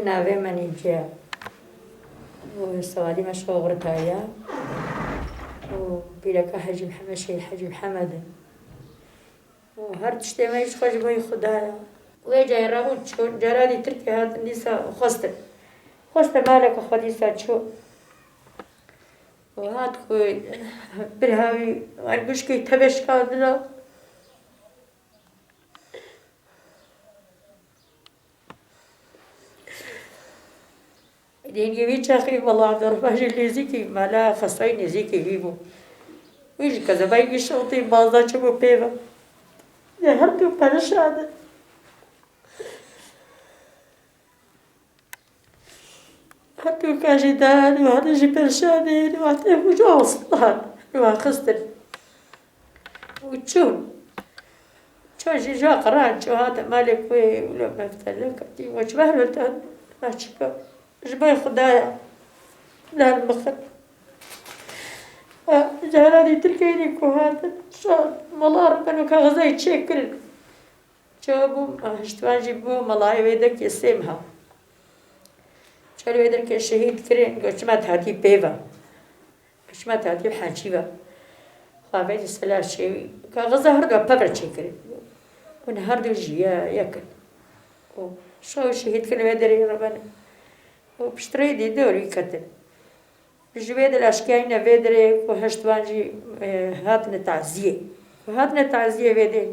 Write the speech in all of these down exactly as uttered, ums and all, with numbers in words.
Navê me Nîce û sewalî me Şoxirtaya û pîreka Hecî Mihemed, Şehîd Hecî Mihemed in. Û her tiştê me ji xwe ji bo Xuda ye. Wê carê rabûn çûn, cara dî Tirkiyê hatin dîsa xwestin. Xwestin maleke xwe dîsa çû. Û hat ku birha wî wan gişkê teve şikandina. Dengê wî çaxî, wela, derva jî nêzîkî, mala xestayî nêzîkî wî bû. Wî ji kezebay wî şewitî, bazda çûbû pê ve. Lê her du perişan in. Her du ka jî dan û hate jî perişan in, wextê ku ji Osman wan xistin. Û çûn. Çû jî ja qeran çû hate malê ku wê wilo mefte lê ketî. Û çi behmet hat, naçika. Ji ber Xwedaya. Ler mixin. Ha, cara dî Tirkiyeyê ku hatin. Şa mala re beno kaxizayê çêkirin. Çawa bû, hiştvan jî bû malayê wê derkê sê meha. Çar wê derkê şehîd kirin, goçima hatî pê ve. Goçima hatî heçî ve. Xavê jî sela şêwî. Kaxiza her du pevre çêkirin. Hûn her du jî ye, yek in. Û şew şehîd kirin wê derê re ben. Û piştre dî dor wî ketin. Ji vê de laşkiyayîne vê derê ku heştvan jî, e, hatine taziyê. Ku hatine taziyê vê de.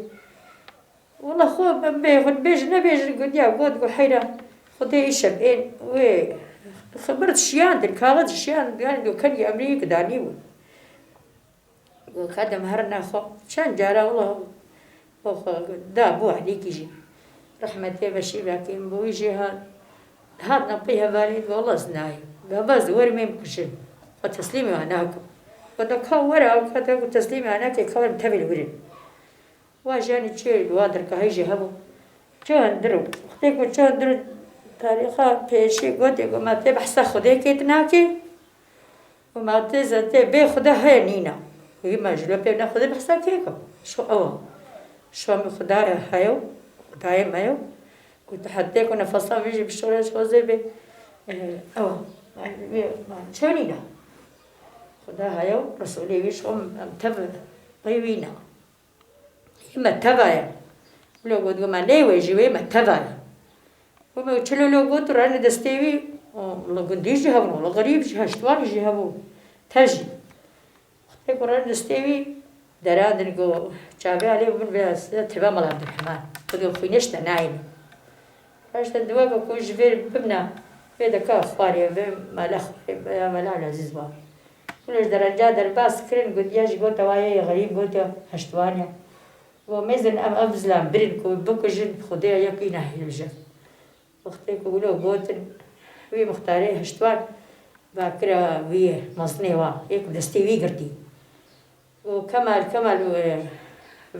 Wela xwe bê xwe bêjin nebêjin, gotiya got ku heyra Xwedê îşev ên wê xibir şiyandin, kaxit şiyandin, yani do kengî emrî ku danî bû. Got xedem herine xwe. Çend cara wela xwe da bû Elîkî jî. Rehmetê Beşîr Akîm bû, wî jî hat. Hatine pey hevalî, wela ez nayêm. Gava ez werim êm kujin. Xwe teslîmê wan nakim. Got ka were ew kate ku teslîmê wan nake, ka werim tevil wirin. Wa jiyanî çi li wa dergehê jî hebû. Çi hundir û. Wextê ku çi hundir û tarîxa pêşî gotê ku ma tê behsa Xwedê kê tu nakê û ma tê zetê bê Xwedê heye nîna. Wî me ji lo pê ne Xwedê behsa kê ka? Şo ew a. Şo min Xwedaya heye û Xwedayê me ye û tu hetê ku nefesa wî jî bi şoreş xwezê bê, eh, ew a. Çi nîna? Xweda heye û Resûlê wî ji xwe em tev pey wî ne. Yê me teva ye. Wilo got, got me neyê wê jî wê me teva ye. Got me çilo lo got, rene destê wî, o, li gundî jî hebûn, li xerîb jî, heştwanî jî hebû. Te jî. Wextê ku rene destê wî, derandin got, çavê alê bin vê tiba mala Abdurrahman. Got, got xwînê ji te nayêne. Raştin di weke ku ji vê bimne, vê deka xwarê, vê mala xwarê, vê mala Elezîz ba. Wilo ji dereca derbas kirin, gotiya jî gota wa yê xerîb, gotiya heştwan e. Got mêzin em ev zilam birin ku bikujin, Xwedê yekî nehêlije. Wextê ku wilo gotin, wî muxtarê heştwan va kira wî mezinê wa, yê ku destê wî girtî. Û Kemal, Kemal, e,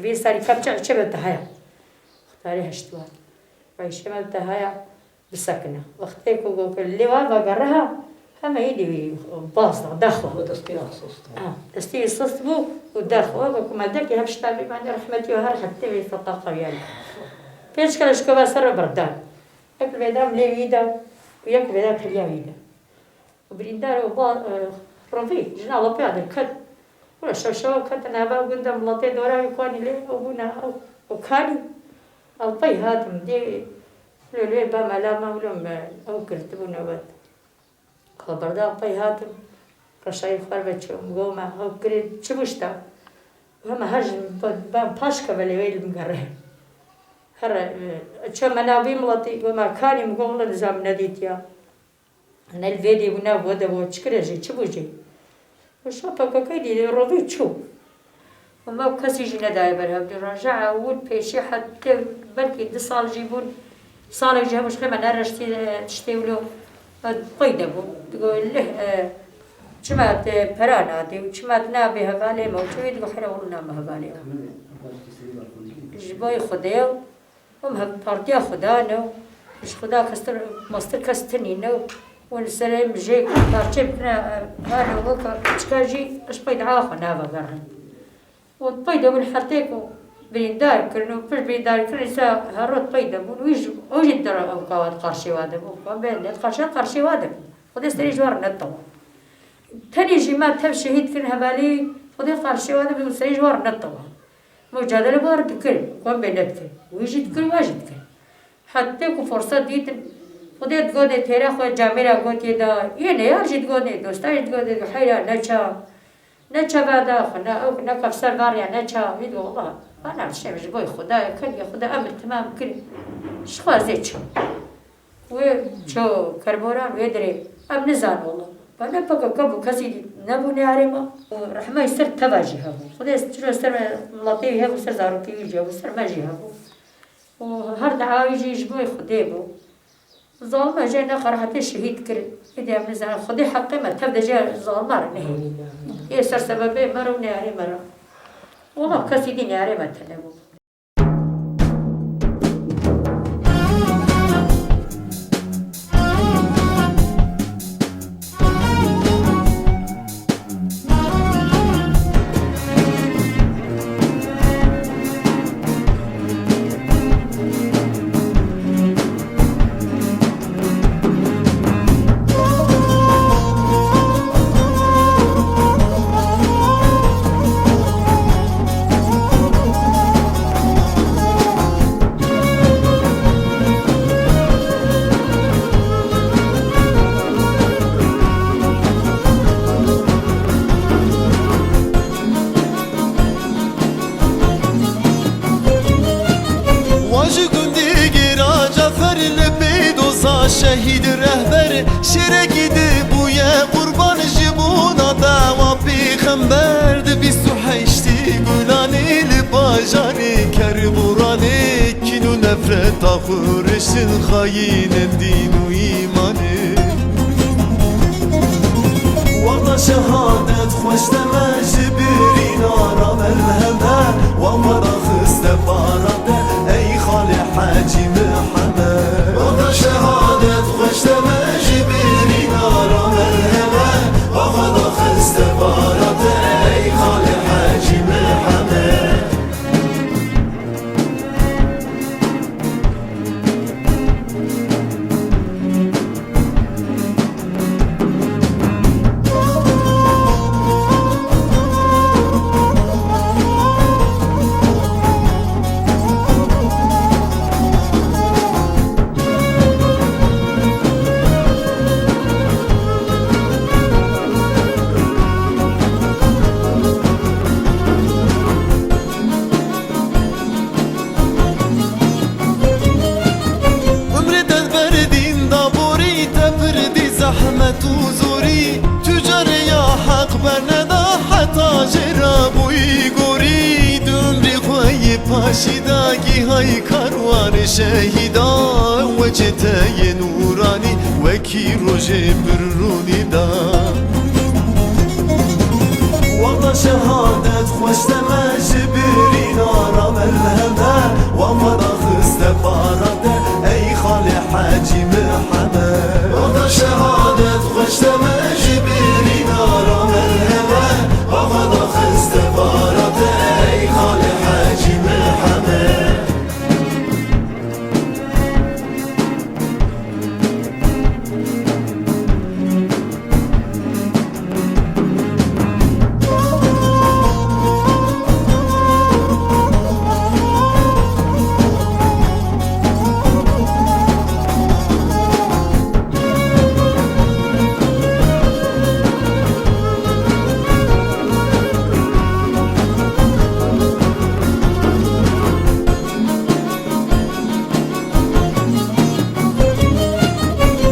vê serî kepçe çi bi te heye? Muxtarê heştwan. Vay şema te heye, bisekine. Wextê ku got lê wa vegere ha, heme êdî wî baz da, dexwa. Û destê wî sist bû. Ha, destê wî sist bû û dexwa, got ku me dekê hevşta bî, me ne rehmetî û her heptê wî fetaqa wî. Pênc kere ji kova ser re berdan. Yek vêdan lê wî de û yek vêdan teliya wî de. Û birîndar û ba, e, revî, jina lapê derket. Wila şev şewa ketin nava gunda miletê dora wî kanî lê, ew bûne ew, ew kanî. Ew pey hatim dê, wilo lê ba mela me, wilo me ew girtibû newet. Xeberda pey hatim, reşayî xwe ve çûm, go me ew kirê çi bû ji te? Hema her ji min ba paş keve lê wê li min gere. Here, e, çi me navî miletî, go me kanî, min go wila nizam nedîtiya. Ne li vê dê bû, ne bo de bo, çi kire jî, çi bû jî? Û şa P K K dî, dê rovî çû. Û me û kesî jî nedaye ber hev dî. Raja ewil pêşî heta belkî du sal jî bûn. Salek jî hebû ji xwe me nereştî, e, tiştê wilo, e, pey de bû. Digo, lih, e, çima te pera nadî û çima te nabê hevalê me û çi wê digo here wilo name hevalê me. Ji bo Xwedê Em hev partiya Xuda ne û ji Xuda kestir, mastir kes tinî ne û li serê em jê parçe bikine, her weke piçka jî ji pey dua xwe navegerin. Û pey de min hetê ku Birîndar kirin û pişt birîndarkirinê se herot peyde bûn. Wî ji, ew jî di ew kawa di qarşê wa de bû. Wan bê ne qarşê, qarşê wa de bû. Xwedê serê ji wan re netewa. Tenê jî me tev şehîd kirin hevalî, Xwedê qarşê wa de bû, serê ji wan re netewa. Mucadele wan re dikir, wan bê nedikir. Wî jî dikir, wa jî dikir. Hetê ku forsa dîtin, Xwedê digotinê têra xwe camêra gotiye da, yê neyar jî digotinê, dosta jî digotinê, heyra neça, neça veda xwe, ne ew, ne kefser variya neça, wî digo, wela, bana şem ji boy Xwedayê, kengê Xweda emir temam kir, ji xwe ez ê çim. Wê ço kerboran wê dirê, em nizan wela. Bana P K K bû, kesî dî nebû neyarê me. Û rehmeyê ser teva jî hebû. Xwedê çiro ser me, miletê wî hebû, ser zarokê wî jî hebû, ser me jî hebû. Û her dua wî jî ji bo Xwedê bû. Zalima jê ne qerehetê şehîd kir. Êdî em nizanin. Xwedê heqê me tev de jê zalima re nehêlî. Yê ser sebebê me re û neyarê me re. Wela kesî dî neyarê me tune bû. Wa ji gundê Gêra Cafer li bê doza şehîd rehber, şêrekî dibûye qurban ji bona dawa pêxember. Di bîst û heştê Gulanê li bajarê Kerboranê, kîn û nefreta xwe riştin xayînên dîn û îmanê. Wexta şehadet xweş deme ji birîna re melhem be, wan xwe daxiste para te, ey Xalê Hecî Mihemed. Wexta şehadet xweş deme ji birîna re melhem be, wan xwe daxiste para te, ey Xalê Hecî Mihemed. Umrê te ber dîn da borî, te pir dî zehmet û zorî. Tu carê ya heq berneda heta jê re bûyî gorî. Di umrê xwe yê paşî de gîhayî karwanê şehîda, wecê te yê nûranî wekî rojê pir rûnî da. Wexta şehadet xweş deme ji birîna re melhem be, wan xwe daxiste para te, ey Xalê Hecî Mihemed. Wexta şehadet xweş deme ji birîna re melhem be, wan xwe daxiste para te, ey Xalê Hecî Mihemed.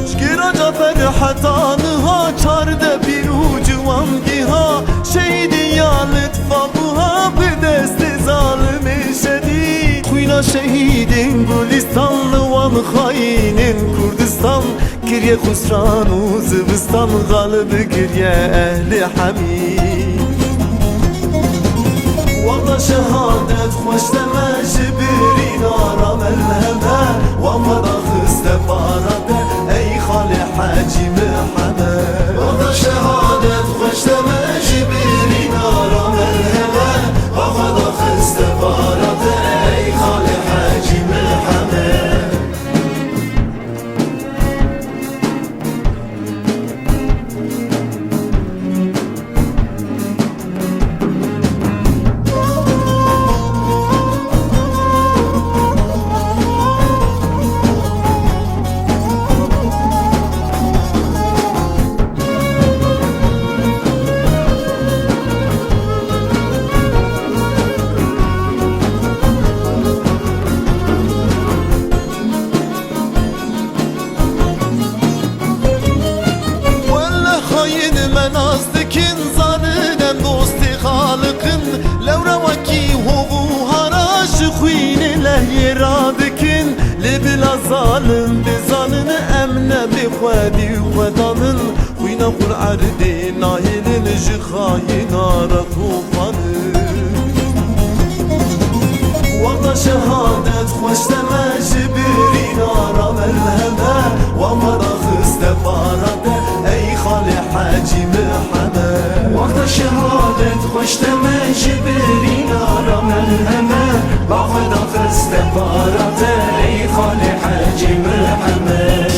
Ji Gêra Cafer heta niha çardeh pîr û ciwan giha, şehîdî ya Litfa buha bi destê zalimê şedîd. Xwîna şehîdên Gulîstan li wan xayînên Kurdistan kiriye xusran û zivistan, xalib kiriye ehlê Hemî. Wexta şehadet xweş deme ji birîna re melhem be, wan xwe daxiste para te, ey Xalê Hecî Mihemed. Wexta şehadet xweş deme ji birîna re melhem be, wan xwe daxiste para te, Zalim dizanin em ne bê xwedî û xwedanin, xwîna xwe li erdê nahêlin, ji xayîna re kopanin. Wexta şehadet xweş te me ji birîna re melhem e, wa xwe daxiste para te, ey Xalê Hecî Mihemed. Wexta şehadet xweş te me ji birîna re melhem e, wa xwe daxiste para te, ey Xalê Hecî Mihemed.